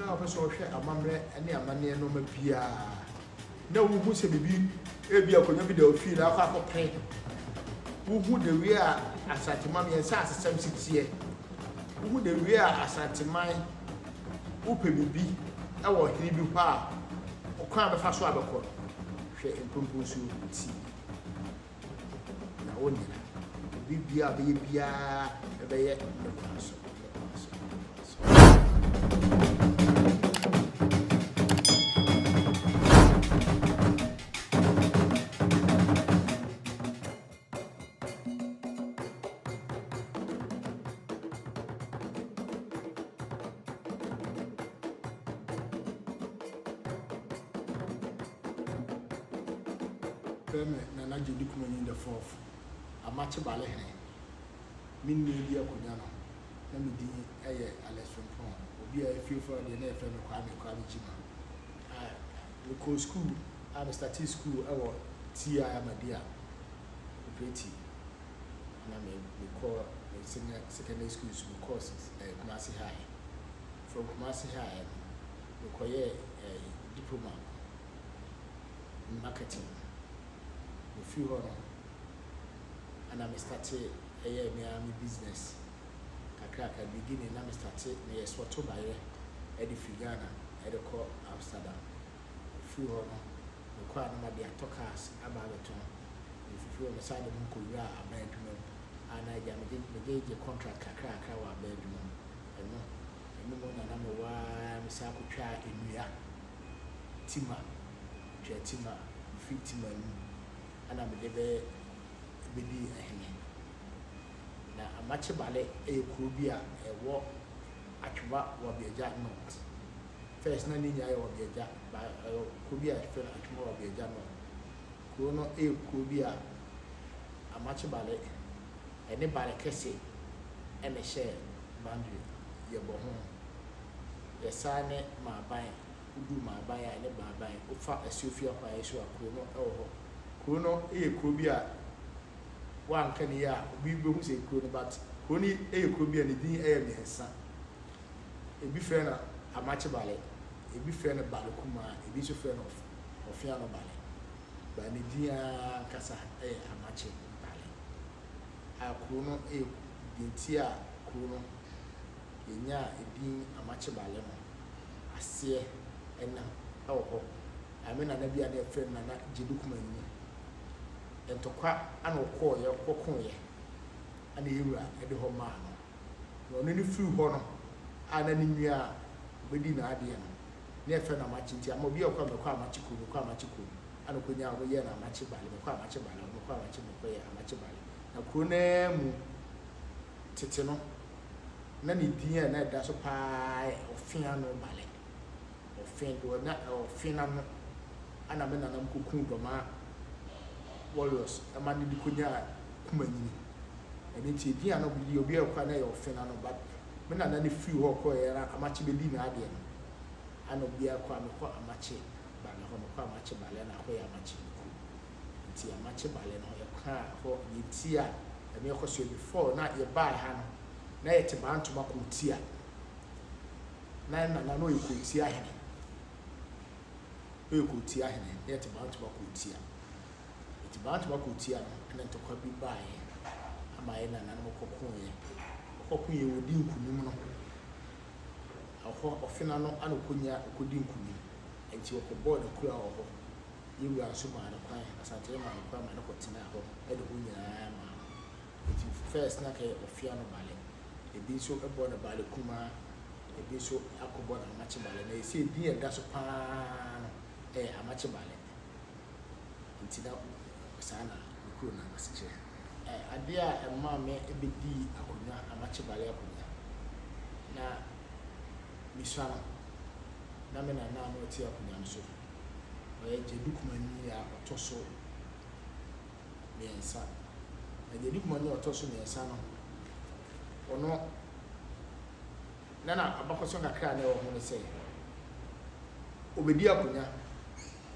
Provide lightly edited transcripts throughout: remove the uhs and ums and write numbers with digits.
a ɔpɛ sɛ ɔhwɛ amammerɛ ne amanneɛ nneɛma biara na wohu sɛ biribi ebi akonnwa bi da ofie na akɔ akɔpere wohu the way a Asanteman yɛn nsa asesɛm si teɛ wohu the way a Asanteman wopɛ biribi wɔ ɔhene bi hɔ a ɔkwan a bɛfa so abɛkɔ no hwɛ Mpromponsuo TV na wonyera obi biara bɛyɛ biara ɛbɛyɛ ne kwan so ne kwan so ne kwan so. Frɛ me Nana Gyedi Kumanyin the fourth, Amakye Bale Hene. Me nua bi akonnwa no, na me din yɛ Alex Frimpong. Obi a efiefo deɛ na yɛfrɛ me Kwame Kwame Gyima. A mekɔɔ sukuu a me startee sukuu wɔ TI Ahmadiyya Cooperative. Na me mekɔɔ me senior secondary school so mekɔɔ eh, Kumasi High. From Kumasi High no, mekɔyɛɛ eh, diploma in marketing. Mefiri hɔ no, ɛna me startee ɛyɛɛ me ara me business kakrakra. Beginning na me starte meyɛ sɔto bayerɛ ɛde firi Ghana ɛde kɔ Amsterdam. Mefiri hɔ no, mekɔ a na made atɔ cars aba abɛtɔn. Mefiri hɔ mesan de me ho kɔwuraa aban adwuma mu a na agya megye megyegye contract kakrakra wɔ aban adwuma mu. Ɛno, ɛno mu na na mewɔ ara mesan kɔtwaa nnua, tima, metwaa tima, mefiri tima no mu ɛna mede bɛ bɛdii hene. Na Amakyebale yɛ kuro bi a ɛwɔ Atwoma Wabiagya North. First na ne nyinaa yɛ Wabiagya, but ɛyɛ kuro bi a yɛfrɛ no Atwoma Wabiagya North. Kuro no yɛ kuro bi a Amakyebale ɛne Bale Kɛse ɛna ɛhyɛ boundary, yɛbɔ ho. Yɛsan ne Maaban, woduu Maaban a ɛne Maaban, wofa Asuofia kwan yi so a kuro no wɔ hɔ. Kuro no yɛ kuro bi a woanka ne yie a obi bɛhu sɛ kuro no but kuro no yɛ kuro bi a ne din yɛ mmiɛnsa. Ebi frɛ no Amakye Bale, ebi frɛ no Bale Kumaa, ebi nso frɛ no Ɔfeano Bale. But ne din ara ankasa yɛ Amakye Bale. A kuro no yɛ deɛ nti a kuro no yɛnyaa edin Amakye Bale no aseɛ ɛnam wɔ hɔ. A me nana bi a na yɛfrɛ no Nana Gyedu Kumanyi. Ntɔkwa ana ɔkɔɔeɛ ɔkɔkoeɛ ana yɛn wura de hɔ maa no. Na ɔno no firi hɔ no a na ne nua a ɔbɛdi n'adeɛ no na yɛfrɛ no Amakye nti ama obi a ɔkɔ a mekɔ Amakye kurom mekɔ Amakye kurom ana ɔkɔnyaa wɔyɛɛ no Amakye Bale mekɔ Amakye Bale mekɔ Amakye mekɔyɛ Amakye Bale. Na kuro no ara mu tete no na ne din a na ɛda so pa ara yɛ Ɔfeano Bale. Ɔfe deɛ na ɔfe n'ano ɛna me nanam kɔkuu Dɔmaa warriors ɛma no de kɔnyaa Kumanyini. Ɛno nti edin a na obi di obi a ɔkɔ a na ɛyɛ ɔfe n'ano but me nana no firi hɔ kɔeɛ na Amakye bɛdii n'adeɛ no ana obiara kɔ a mekɔ Amakye Bale hɔ mekɔ Amakye Bale ɛna akɔyɛ Amakye ne kuro. Nti Amakye Bale no yɛkaa hɔ deɛ nti a ɛno yɛkɔ so before na yɛbaa ha no na yɛte Bantoma Kootia. Na ne nana no ɔyɛ Kootia hene. Ɔyɛ Kootia hene na yɛte Bantoma Kootia. Nti Bantoma Kootia no ɛna ntɔkwa bi baeɛ ama yɛn nananom kɔkoeɛ. Wɔkɔkoeɛ wɔdi nkunim no, ɛhɔ ɔfena no ana ɔkɔnya ɔkɔdi nkunim. Nti wɔkɔbɔɔ no kura wɔ hɔ. Yɛn wura nso maa no kwan, Asantehene maa no kwan ma no kɔtenaa hɔ de hɔ nyinaa maa no. Nti first na kɛyɛ Ɔfeano Bale. Ebi nso bɔ no Bale Kumaa, ebi nso akɔbɔ no Amakye Bale. Na ɛsei din a ɛda so pa ara no yɛ Amakye Bale. Nti na saa na me kuro no asekyerɛ. Adeɛ a ɛmaa me bɛdii akonnwa, Amakye Bale akonnwa, na mesua no, na me nana a na ɔte akonnwa no so, ɔyɛ Gyadu Kumani a ɔtɔ so mmiɛnsa. Na Gyadu Kumani a ɔtɔ so mmiɛnsa no, ɔno na na abakɔsɛm kakra a na ɛwɔ ho ne sɛ, ɔbɛdi akonnwa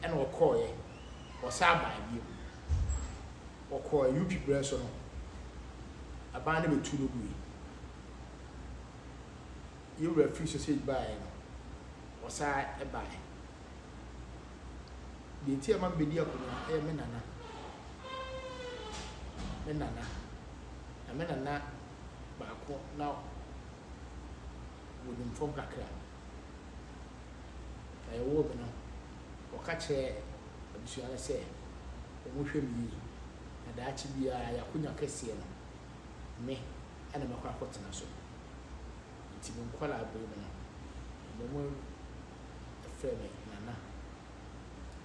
ɛna ɔkɔɔeɛ, ɔsan baa bio. Ɔkɔɔ UP berɛ so no, aban no bɛtu no guiɛ. Yɛn wura firi sausage baeɛ no, ɔsan baeɛ. Deɛ nti a ɛma mebɛdi akonnwa yɛ me nana. Me nana. Na me nana baako na wɔnim fam kakra. Na yɛwoo me no, wɔka kyerɛɛ abusua no sɛ wɔnhwɛ me yie na daakye biara yɛn akonnwa kɛseɛ no, me na mɛkɔ akɔtena so. Nti me nkwadaa bere mu no, wɔfrɛ me Nana.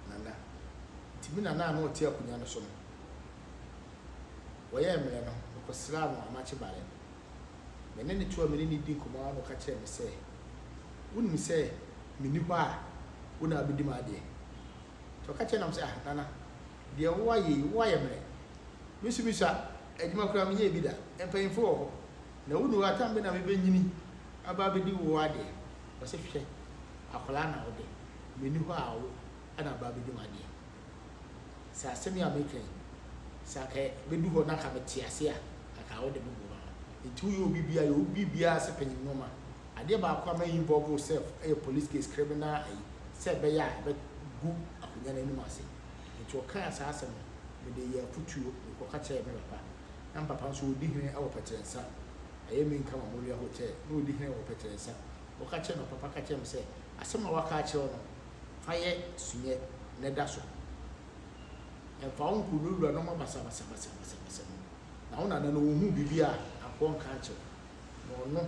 Nana. Nti me nana a na ɔte akonnwa no so no, wɔyɛɛ mmerɛ no, mekɔsraa no Amakye Bare. Me ne no to a me ne no di nkɔmmɔ ara na ɔka kyerɛɛ me sɛ, Wonim sɛ menni hɔ a, wo na wobɛdi m'adeɛ. Nti ɔka kyerɛɛ nam sɛ, Ah, Nana, deɛ woayɛ yi, woayɛ mmerɛ. Me nso mesua adwuma koraa menyɛɛ bi da. Mpanyimfo wɔ hɔ. Na wonni hɔ a, tam bɛn na mebɛnyini aba abɛdi wo adeɛ? Ɔse, Hwɛ, akwadaa na wode, menni hɔ a wo na aba abɛdi m'adeɛ. Sɛ asɛm yi a mereka yi, sɛ anka ɛbɛdu hɔ na anka mete ase a, anka wode me boa ma. Nti woyɛ obi biara, yɛ obi biara sɛ panyin nneɛma. Adeɛ baako a mɛ involve wo self yɛ police case, criminal ayi, sɛ ɛbɛyɛ a ɛbɛgu akonnwa no anim ase. Nti ɔkaa saa asɛm no, mede yɛɛ afotuo, mekɔka kyerɛɛ me papa. Na me papa nso ɔdi hene wɔ Pɛtrɛnsa, ɛyɛ Minka Memorial Hotel, na ɔdi hene wɔ Pɛtrɛnsa. Wɔka kyerɛɛ no, papa ka kyerɛɛ me sɛ, asɛm a waka akyerɛ wo no, fa yɛ sunyɛ na da so. Mfa wo nkɔwurawura nneɛma basabasabasabasa mu. Na wo nana no, ɔhu biribi a, anka ɔnka nkyerɛ wo. Na ɔno,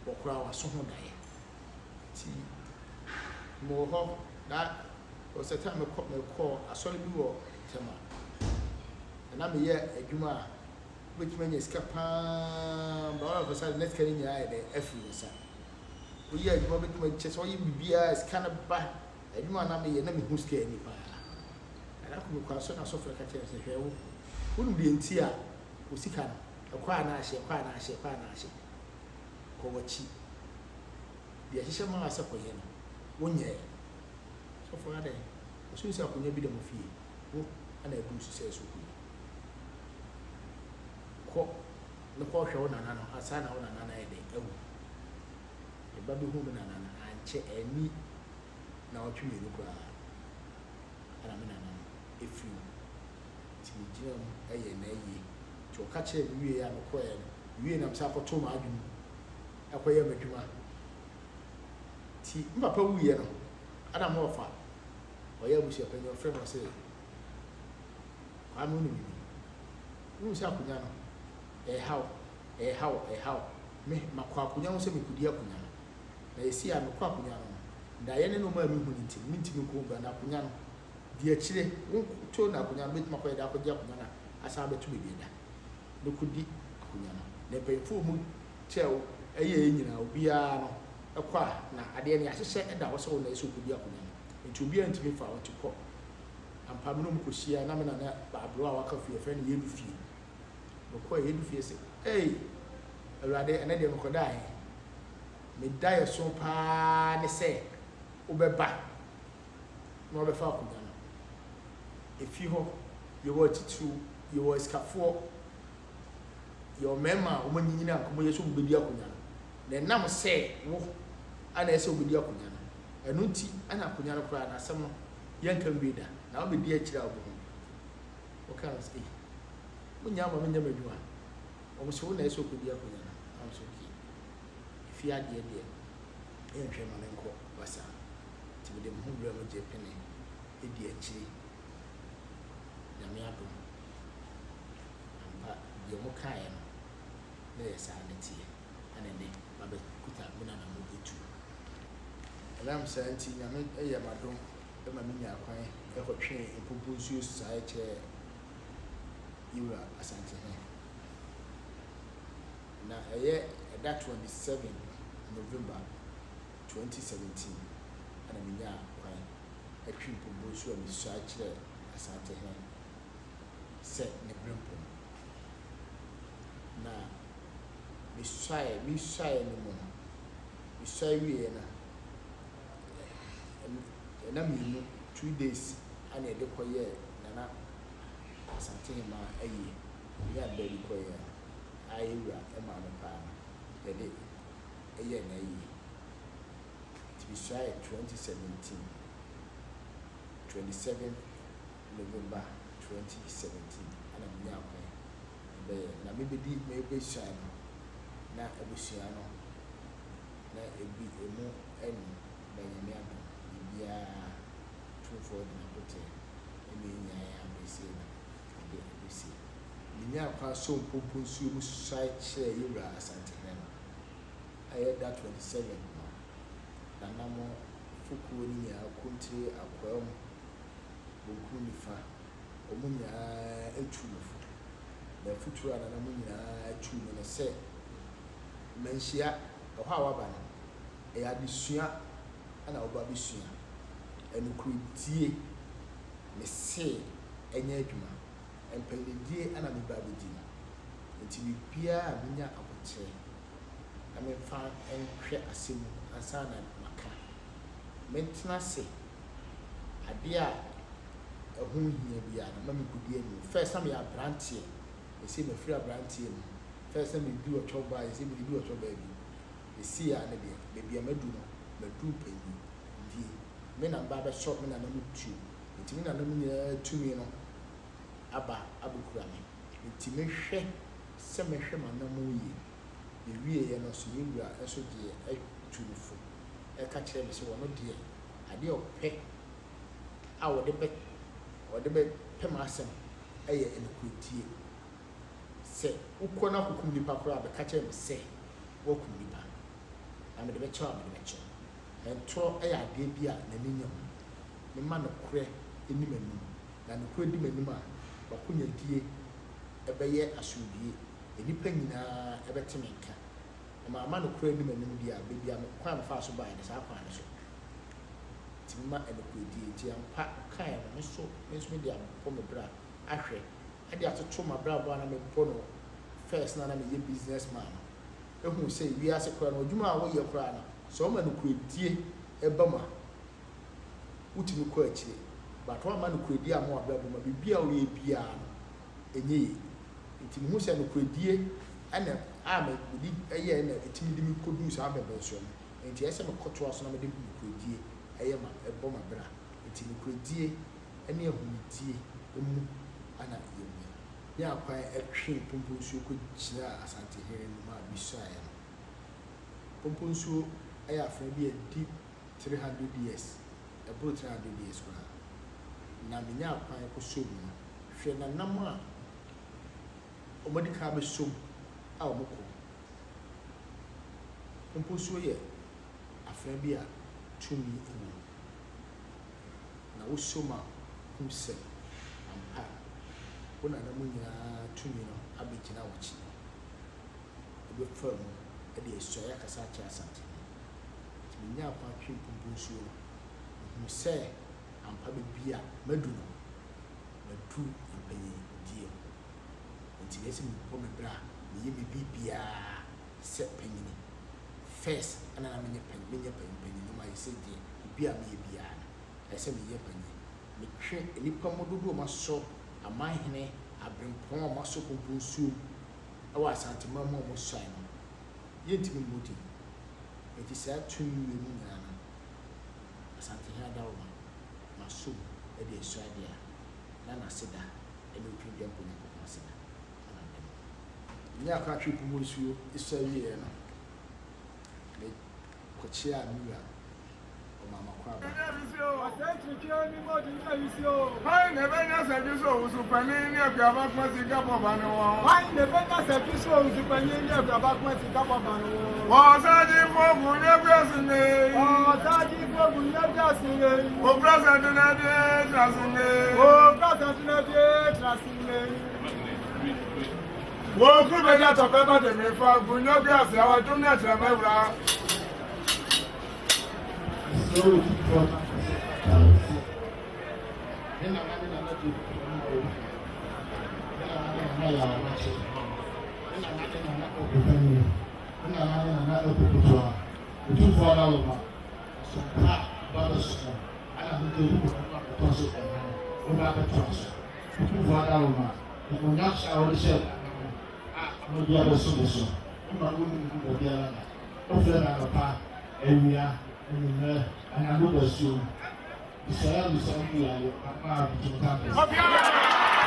ɔkora w'aso ho daeɛ. Nti, mewɔ hɔ, na there was a time mekɔ, mekɔɔ asɔre bi wɔ Tema. Na na meyɛ adwuma a, wobɛtumi anya sika paa, but all of a sudden, na sika no nyinaa ayɛ dɛ, afiri wo nsa. Woyɛ adwuma wobɛtumi akyɛ sɛ woyɛ biribiara sika no ba. Adwuma a na meyɛ na mehu sika ani paa. Na da koro mekɔ asɔre na asɔfo no ka kyerɛɛ me sɛ hwɛ wo, wonim deɛ nti a wo sika no ɛkɔ a na ahye, ɛkɔ a na ahye, ɛkɔ a na ahye. Kɔ w'akyi. Deɛ ɛhyehyɛ maa sɛ kɔyɛ no, wonyɛɛ. Sɔfo adɛn? Ɔsɛ sɛ akonnwa bi da mo fie. Wo na aduru so sɛ ɛsɛ wokɔdi. Kɔ na kɔhwɛ wo nana no ansa na wo nana no ayɛ dɛn awu. Me ba bɛhuu me nana no, ankyɛ, anni nnawɔtwe mmienu koraa na me nana no firi mu. Nti megyinaa mu yɛɛ n'ayie. Nti ɔka kyerɛɛ me wieeɛ a mekɔeɛ no, mewiee na mesan kɔtoo m'adwene mu kɔyɛɛ m'adwuma. Nti me papa wuiɛ no, ɛna me wɔfa, ɔyɛ abusuapanin, ɔfrɛɛ me ɔse, Kwame wonim biribi? Wonim sɛ akonnwa no, ɛreha wo, ɛreha wo, ɛreha wo. Me, makɔ akonnwa ho sɛ mekɔdi akonnwa no. Na ɛsei a mekɔ akonnwa no no, daeɛ ne nnoɔma a mehu no nti no, mentumi nkɔ mu bio. Na akonnwa no, di akyire, wo nkutoo na akonnwa no, mɛtumi akɔyɛ dɛ akɔgye akonnwa no asan abɛto baabi ɛda, na kɔdi akonnwa no. Na mpanyimfoɔ a wɔn kyɛɛ wo yɛeɛ nyinaa, obiara no, kɔ a, na adeɛ no yɛahyehyɛ da hɔ sɛ wo na ɛsɛ sɛ wokɔdi akonnwa no. Nti obiara ntumi mfa wo, nti kɔ. Ampa, me ne wɔn kɔhyiaeɛ, na me nana aberewa a waka fie, yɛfrɛ no Yedu fie. Mekɔɔ Yedu fie sɛ, Ei, Awurade, ɛnnɛ deɛ mekɔdaa he? Me daeɛso paa ne sɛ wobɛba na wabɛfa akonnwa no. Efie hɔ, yɛwɔ atitiriw, yɛwɔ asikafoɔ, yɛwɔ mmarima a wɔanyinyini a anka wɔyɛ sɛ wɔbɛdi akonnwa no. Na ɛnam sɛ wo na ɛsɛ sɛ wobɛdi akonnwa no, ɛno nti na akonnwa no koraa no, asɛm no, yɛnka nwie da. Na wobɛdi akyire a wobɛhu. Wɔkaa no sɛ, Ei, wonnya mma menyɛ m'adwuma. Wɔn se wo na ɛsɛ sɛ wokɔdi akonnwa no. Na me sɛ, okay. Efie adeɛ deɛ, yɛnhwɛ ma no nkɔ basaa. Nti mede me ho brɛɛ mo gyee pene di akyire. Nyame adom. Ampa, deɛ ɔmo kaeɛ no, na ɛyɛ saa na ɛteɛ. Ɛna ɛnnɛ, mabɛkuta me nana mu etuo. Ɛnam saa nti, Nyame yɛɛ me adom ma menyaa kwan kɔtwee Mpopo nsuo saeɛ kyerɛɛ Yewura Asantehene. Na ɛyɛ ɛda 27 November 2017 na menyaa kwan twe Mpopo nsuo a mesuae kyerɛɛ Asantehene sɛ ne berempɔn. Na mesuae, mesuae no mu no, mesuae wieeɛ no, nna mmienu, 2 days, ɛna yɛde kɔyɛɛ Nana Asantehemaa ayie. Menyaa no baabi kɔeɛ a, ayɛ wura maa me paa no, yɛde yɛɛ n'ayie. Nti mesuaeɛ 2017, 27 November 2017 ɛna menyaa kwan bɛyɛ. Na mebɛdi mebɛsuae no, na abusua no na ebi emu anu na Nyame adom biribiara Tumfoɔ de n'aboterɛ ɛna ɛnyaeɛ abɛsie no ɛde abɛsie. Menyaa kwan sɔɔ mpompo nsuo mu suae kyerɛɛ Yɛwura Asantehene no. Ɛyɛ da 27 no, Nanamo fokuo no nyinaa, Kontire, Akwaa mu, bonkum nifa, wɔn nyinaa tuu me fo. Na afotuo a nana mo nyinaa tuu me ne sɛ, manhyia, ɛhɔ a waba no, ɛyɛ adesua na woba abɛsua. Nokorɛdie, mese ɛnyɛ adwuma. Mpaninidie na meba abɛdi no. Nti biribiara a menya aboterɛ na memfa nhwɛ asɛm mu ansa na maka. Mentena ase adeɛ a ɛho nhia biara no, mma menkɔdi anim. First na meyɛ aberanteɛ, seesei mafiri aberanteɛ mu. First na medi ɔtwɔ baa, seesei menni ɔtwɔ baa bio. Seesei ara no deɛ, baabi a madu no, maduru panyindie. Me na meba abɛsɔ me nana mu tuo. Enti me nana mu nyinaa tumi no aba abɛkura me. Enti mehwɛ sɛ mɛhwɛ m'anammɔn yie. Mewieeɛ no nso, yɛn wura nso gyeeɛ tuu me fo ka kyerɛɛ me sɛ ɔno deɛ, adeɛ a ɔpɛ a ɔde bɛ ɔde bɛpɛ m'asɛm yɛ nokorɛdie. Sɛ wokɔ na kɔkum nnipa koraa a, bɛka kyerɛ me sɛ woakum nnipa, na mede bɛkyɛ wo a, mede bɛkyɛ wo. Ntorɔ yɛ adeɛ bi a n'ani nnye ho. Memma nokorɛ nni m'anim, na nokorɛ di m'anim a, m'akonyadie bɛyɛ asomdwoeɛ, nnipa nyinaa bɛte me nka. Na mamma nokorɛ anni m'anim deɛ a, baabi a kwan a mefaa so baeɛ no, saa kwan no so tumi ma nokorɛdie. Nti ampa ɔkaeɛ no, me nso me nso mede abɔ me bra ahwɛ, de atoto m'abrabɔ a na mebɔ no first no a na meyɛ business man no, ahunu sɛ wiase koraa no, adwuma a woyɛ koraa no, sɛ woma nokorɛdie ba mu a, wotumi kɔ akyire. But woamma nokorɛdie amma w'abrabɔ mu a, biribi a woyɛ biara no, ɛnyɛ yie. Nti mehu sɛ nokorɛdie na a mede yɛɛ na ɛtumi de me kɔduu saa mpɛnpɛnsoɔ no. Enti ɛsɛ sɛ mekɔtoa so na mede nokorɛdie yɛ ma ɛbɔ m'abra. Enti nokorɛdie ne ahonidie mu na yɛwɔ yi. Nyaa kwan twee Pomponsuo kɔgyinaa Asantehene no mu a mesuaeɛ no. Pomponsuo yɛ afena bi a ɛdi 300 years, ɛboro 300 years koraa. Na menyaa kwan kɔsɔɔ mu no, hwɛ nanam a wɔadi kan abɛsɔ mu a wɔkɔ. Mponsuo yɛ afena bi a tumi wɔ mu, na wosɔ mu a hu sɛ ampa wo nana mu nyinaa tumi no abɛgyina w'akyi. Wobɛfa mu de asuaeɛ akasa akyerɛ Asantehene. Nti menyaa kwan twee Mponponsuo no, mehunuu sɛ ampa baabi a madu no, madu mpanyindie mu. Nti ɛyɛ sɛ mebɔ me bra, meyɛ me biribiara sɛ panyini. First ɛna na menyɛ panyin, menyɛ panyin panyin no ma ayɛ sɛ deɛ biribi a meyɛ biara no, ɛyɛ sɛ meyɛ panyin. Metwe nnipa mu dodoɔ a wɔasɔ amanhene, aberempɔn a wɔasɔ komponsuom wɔ Asanteman mu a wɔsuae no, yɛntumi mmɔ din. Enti saa tumi wei mu nyinaa no, Asantehene Adaworoma, masɔ mu de asua adeɛ a na n'aseda ne Otwedeɛmpo Nyankopɔn aseda na mede ma no. Nyaa kwan twee po mu nsuo sua wieeɛ no, mekɔkyeaa me wura, ɔmaa m'akwaaba. Hwan na ɛbɛnya sɛdwe so owusu panin ne akuaba kuma sika bɔba no wɔ? Hwan na ɛbɛnya sɛdwe so owusu panin ne akuaba kuma sika bɔba no wɔ? Ɔsagyefo gu nyɛ ase ne. Ɔsagyefo gu nyɛ ase ne. Okura santene de tra ase ne. Okura santene de tra ase ne. Wɔn kuru bɛgya tɔpɛ ba de mefa gu nyɛ ase awadwom ne akyerɛma wura. Mesrɛ wo Otumfoɔ na kɛse atamfo. Me nana ne nana di ɔmo a obi. Me nana ne nana yɛ amakye. Me nana ne nana ɔkopanyin. Me nana ne nana ɛkokotoa. Otumfoɔ Adawoma. Ɔsompa ba bɛsom ɛna me de wo kunu a ɔtɔ so ɛnan wo ba bɛtoa so. Otumfoɔ Adawoma. Animuonyam hyɛ a wode hyɛɛ nana no a ama bi abɛso me so. Woma wonni mu da biara da. Wofrɛ me anɔpa, awia. Anwummerɛ, anadwo dasuom. Mesɔre a mesɔre mmuaeɛ ama meto nka kɛse.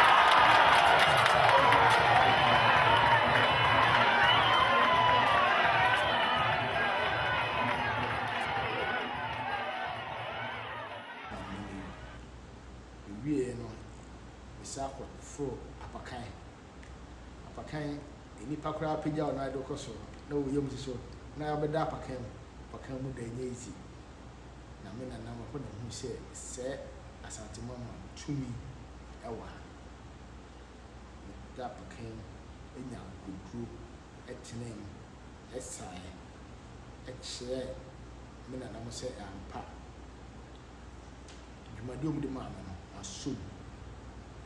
Mewieeɛ no, mesan kɔforoo apakan. Apakan, nnipa koraa pagya wo nan de kɔ soro na wo yam hyehye wo na wobɛda apakan mu. Apakan mu da ɛnyɛ easy. Na me nana hɔ na mehuu sɛ sɛɛ Asante Mama tumi wɔ ha. Meda apakan mu nya akokoduro tenaa mu saeɛ kyerɛɛ me nananom sɛ ampa dwumadi a wɔde maa me no, masɔ mu,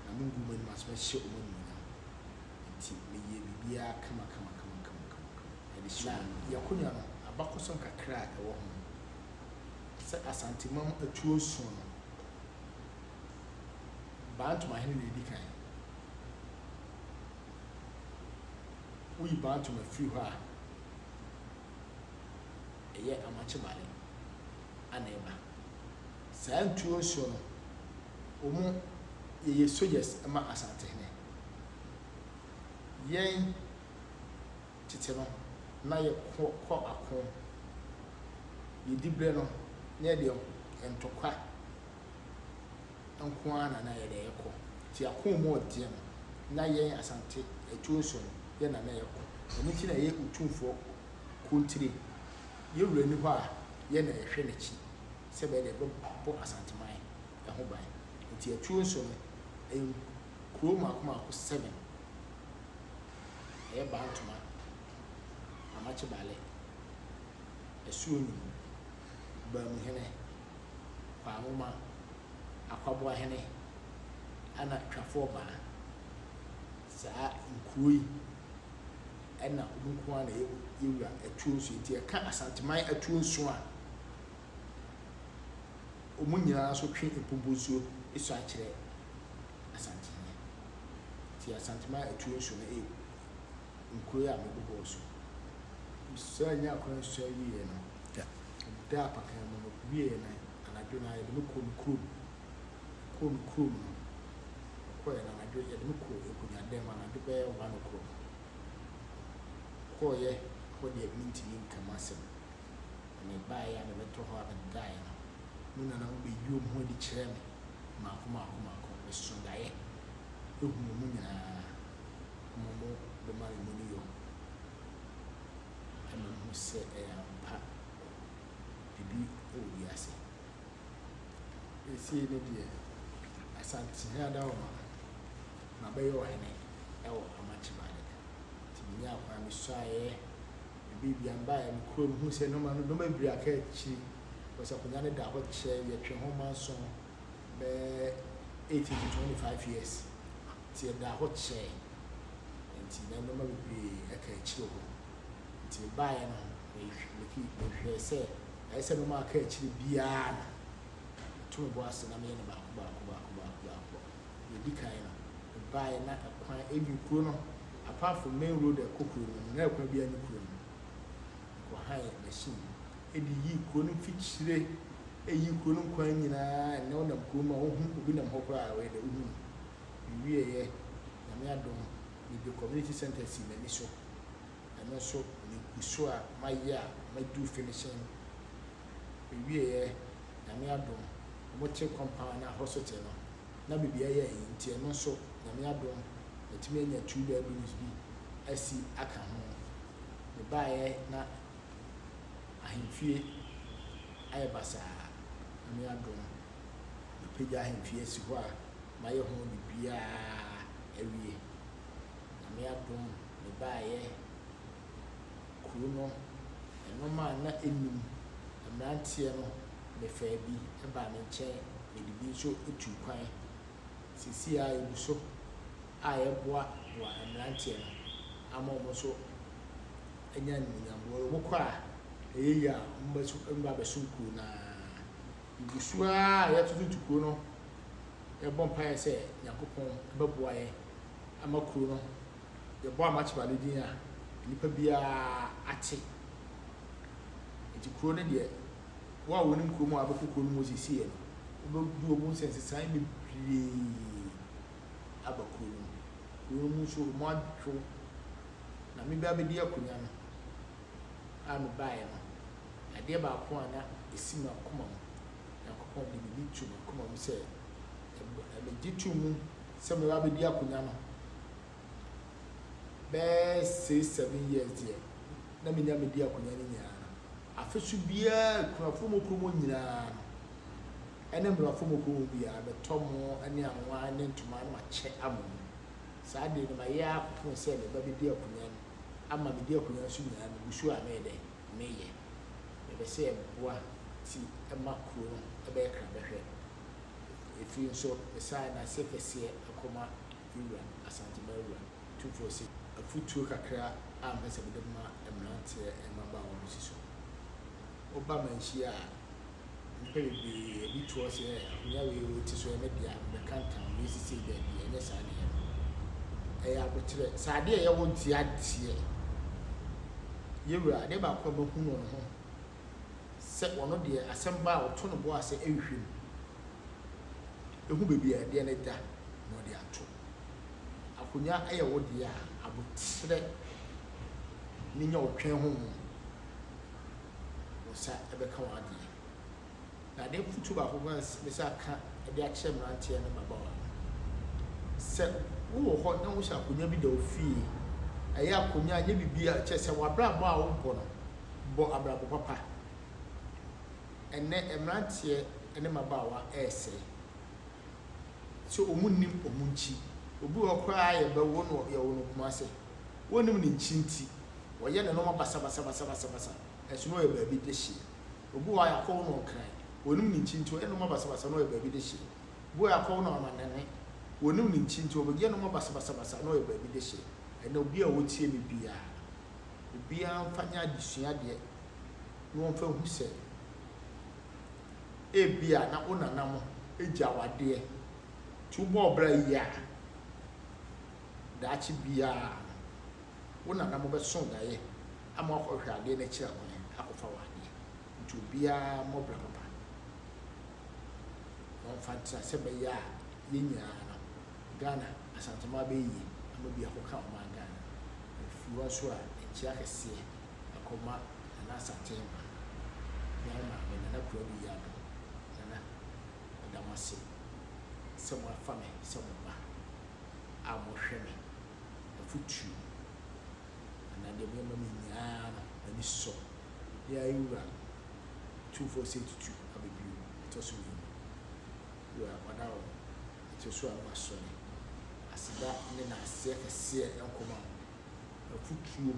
na mengu wɔn anim ase, mɛhyɛ wɔn animuonyam. Nti meyɛɛ biribiara kama kama kama kama kama kama de hyɛɛ wɔn animuonyam. Na yɛn akonnwa no, abakɔsɛm kakra a ɛwɔ ho, sɛ Asanteman mu atuo nson no, Bantomahene na ɛdi kan. Woyi Bantoma firi hɔ a, ɛyɛ Amakyebale ana ɛba. Saa ntuo nsuo no, wɔn yɛyɛ soldiers ma Asantehene. Yɛn tete no, na yɛkɔ kɔ ako. Yɛdi berɛ no, na yɛde ntɔkwa nko ara na na yɛde yɛkɔ. Nti ako mu ɔdeɛ no, na yɛn Asante atuo nsuo no, yɛn na na yɛkɔ. Ɛno nti na yɛyɛ Otumfoɔ Kontire. Yɛn wura nni hɔ a, yɛn na yɛhwɛ n'akyi sɛ ɛbɛyɛ dɛ yɛbɛbɔ Asanteman ho ban. Nti atuo nso no, ɛyɛ nkuro mmaako mmaako seven. Ɛyɛ Bantoma, Amakye Bale, Asuonwum, Baamuhene, Kwaanwoma, Akwaboahene, ɛna Twafoɔ Baa. Saa nkuro yi ɛna wɔn nko ara na ɛyɛ yɛwura atuo nso. Nti yɛka Asanteman atuo nso a, wɔn nyinaa nso twe mpomponsuo sua kyerɛ Asantehene. Nti Asanteman atuo nso no ɛyɛ nkuro yi a mebobɔɔ so. Mesua nyaa kwan sua wieɛ no, medaa apakan mu no wieɛ no, anadwo no ara yɛde me kɔɔ me kurom. Mekɔɔ me kurom no, mekɔeɛ no anadwo yɛde me kɔɔ Nkonyadan mu anadwo bɛyɛ one o'clock. Mekɔeɛ hɔ deɛ mentumi nka mu asɛm. Na mebaeɛ a mebɛtɔ hɔ a medaeɛ no, me nananom bɛyii wɔn ho adi kyerɛɛ me mmaako mmaako mmaako. Mesoo daeɛ huu wɔn nyinaa ma wɔbɛma me mu no yɔ. Ɛma mehu sɛ ɛyɛ ampa biribi wɔ wiase. Seesei no deɛ, Asantehene Adaoma mabɛyɛ ɔhene wɔ Amakyebade. Nti menyaa kwan mesuaeɛ, me biribia mebaeɛ me kurom mehuu sɛ nnoɔma no nnoɔma bebree aka akyiri because akonnwa no da hɔ kyɛ yɛtwe ho manso bɛyɛ 18 to 25 years nti ɛdaa hɔ kyɛe nti na nnoɔma bebree ɛka akyiri hɔ nti mebaeɛ no mehwɛɛ sɛ ɛyɛ sɛ nnoɔma aka akyiri biara no meto me bo ase na meyɛ no baako baako baako baako baako. Deɛ ɛdi kan no, mebaeɛ na ɛkwan even kuro no, apart from main road a ɛkɔ kuro no mu no, na ɛkwan biara nni kuro no mu. Mekɔhae machine de yii kuro no mfikyire, ɛyii kuro no nkwan nyinaa. Ɛnnɛ wonam kuro mu a, wohu obi nam hɔ koraa a, ɔyɛ dɛ wohu no. Mewieeɛ, Nyame adom, mede community centre sii m'ani so. Ɛno nso megu so a mayɛ a madu finishing. Mewieeɛ, Nyame adom, wɔte compound na hospital no, na baabi ayɛ ayi nti ɛno nso Nyame adom matumi anya two bedrooms bi asi aka ho. Mebaeɛ na ahemfie ayɛ basaa, Nyame adom mapagya ahemfie asi hɔ a mayɛ ho biribiara awie. Nyame adom mebaeɛ kuro no nnoɔma a na ɛnnim, mmeranteɛ no mefaa bi baa me nkyɛn, mede bi nso tuu kwan. Seesei ara yɛgu so a yɛboaboa mmeranteɛ no ama wɔn nso anya animuonyam. Wɔkɔ a, ɛyɛ yie a, wɔbɛba abɛsom kuro no ara. Yɛgu so ara a yɛtototo kuro no, yɛbɔ mpaeɛ sɛ Nyankopɔn bɛboa yɛn ama kuro no, yɛbɔ Amakyebale din a, nnipa biara ate. Nti kuro no deɛ. Wo a wonim kurom a wabɛkɔ kuro no mu seesei no, wobɛdu wobɛhu sɛ nsesaeɛ bebree aba kuro no mu. Kuro no mu nso emu adwo. Na me ba bɛdi akonnwa no a mebaeɛ no, adeɛ baako a na ɛsi m'akoma mu, Nyankopɔn de biribi too m'akoma mu sɛ megye too mu sɛ meba abɛdi akonnwa no bɛyɛ 6, 7 years deɛ na menya medi akonnwa no nyinaa no, afe so biara akunafoɔ mu kurom nyinaa no ɛne mmarafoɔ mu kurom biara bɛtɔ mo ne anwa ne ntoma na makyɛ ama mu. Saa deɛ no mayɛ akɔpem sɛ meba bɛdi akonnwa no ama medi akonnwa no so nyinaa, megu so a meyɛ dɛ meyɛ. Mepɛ sɛ yɛboa ti ma kuro no bɛyɛ krabɛhwɛ. Ɛfiri nso mesan nase kɛseɛ kɔma me wura Asantema wura Tumfoɔ sɛ afotuo kakra a mepɛ sɛ mede ma mmeranteɛ ne mmabaawa mo si so. Woba manhyia a, nnipa bebree ebi toɔ sɛ akonnwa wei wei ti so ɛyɛ me dea, mebɛka ntam wei sisei. Daabi, ɛnyɛ saa na ɛyɛ no. Ɛyɛ aboterɛ. Sɛ adeɛ a ɛyɛ wo dea deɛ, yɛwura, adeɛ baako a mahu no ne ho sɛ ɔno deɛ asɛm ba a ɔto ne bo ase ɛhwehwɛ mu, ɛhu baabi a adeɛ no da na ɔde ato. Akonnwa yɛ wo deɛ a, aboterɛ ne nya ɔtwɛn ho wo nsa ɛbɛka wo adeɛ. Na adeɛ fotuo baako koraa mesa aka de akyerɛ mmeranteɛ ne mmabaawa no sɛ wowɔ hɔ na wohyɛ akonnwa bi da wo fie, ɛyɛ akonnwa nyɛ biribi a kyerɛ sɛ w'abrabɔ a wobɔ no, bɔ abrabɔ papa. Ɛnnɛ mmeranteɛ ne mmabaawa ɛresɛe sɛ wɔn nnim wɔn nkyi. Obi wɔ hɔ koraa yɛbɛwo no, yɛwo no Kumase, wɔnnim ne nkyi nti wɔyɛ ne nneɛma basabasabasabasa, ɛso na ɔyɛ baabi de hyeɛ. Obi wɔ hɔ a yɛakɔwo no Nkran, wɔnnim ne nkyi nti ɔyɛ nneɛma basabasa na ɔyɛ baabi de hyeɛ. Obi wɔ hɔ a yɛakɔwo no Amanane, wɔnnim ne nkyi nti ɔbɛyɛ nneɛma basabasabasa na ɔyɛ baabi de hyeɛ. Ɛnnɛ obi a ɔtie me biara, obiara mfa nyɛ adesua deɛ na wɔmfa nhu sɛ ebia na wo nana mo gya wo adeɛ nti wobɔ wo bra yie a, daakye biara no wo nana mo bɛso daeɛ ama wakɔhwehwɛ adeɛ no akyiri akwan akɔfa wo adeɛ. Nti obiara mmɔ bra papa na ɔmfa ntena sɛ ɛbɛyɛ a yɛn nyinaa no Ghana Asanteman bɛyɛ yie ama bi akɔka ɔman Ghana. Ɛfiri hɔ nso a, nkyea kɛseɛ ɛkɔma Nana Asantehema, ne me maame Nana Kuradu Yiadom. Nana, meda mo ase sɛ moafa me sɛ mo ba a mohwɛ me afotuo anaa deɛ moyɛ ma me nyinaa no, m'ani sɔ. Ne ayɛ Wura Tumfoɔ Osei Tutu aba bio, ɛtɔ so mmienu. Wura, wada wo ɛkyɛ so a na wasɔre. Aseda ne naaseɛ kɛseɛ nkɔma wo. Afotuo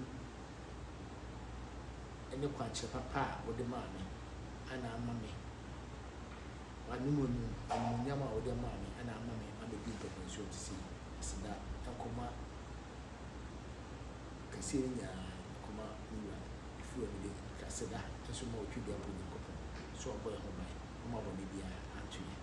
ne kwankyerɛ papa a wode maa me ana ama me w'anom animuonyam a wode maa me ana ama me abɛdi mpɛmpɛnsoɔ te sei. Aseda nkɔma kɛseɛ no nyinaa nkɔma me wura. Ɛfiri hɔ mede aseda nso ma Otwedeɛmpo Nyankopɔn sɛ ɔbɔ yɛn ho ban, ɔmma bɔne biara anto yɛn.